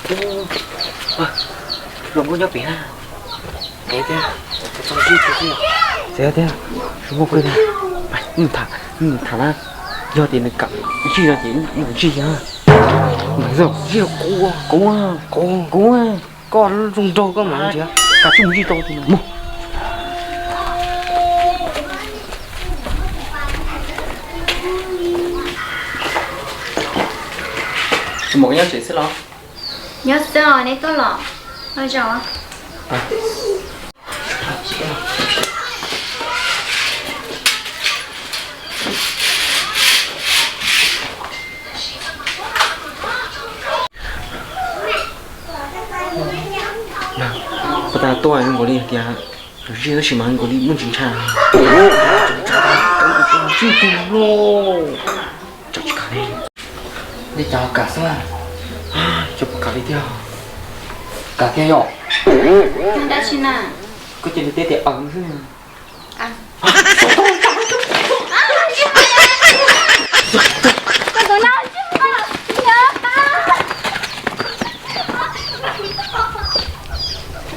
Los nkauj nyob pem na. Txiv thiab, zoo nkauj kawg na. Tham, tham na, yog tias nws kam zij no ces mus zij thiab. Kuv, kuv, kuv, koj zoo nraug koj mas nrhiav, kam tsis mus zij tau tus no mus. Tus muam, koj nyob tsev xwb los? Nyob xwb os, neb tuaj los? Los zaum. Puas tas tuaj zoo nkaus li tias yuav zij tab sis mas nkaus li muaj ntsis ntshai. Zij tus no, tsam tsis kam li. Nej cov kam xwb, cov puas kam li thiab? Kam thiab yom. Dab tsi na? Koj cia li teb tias aws xwb.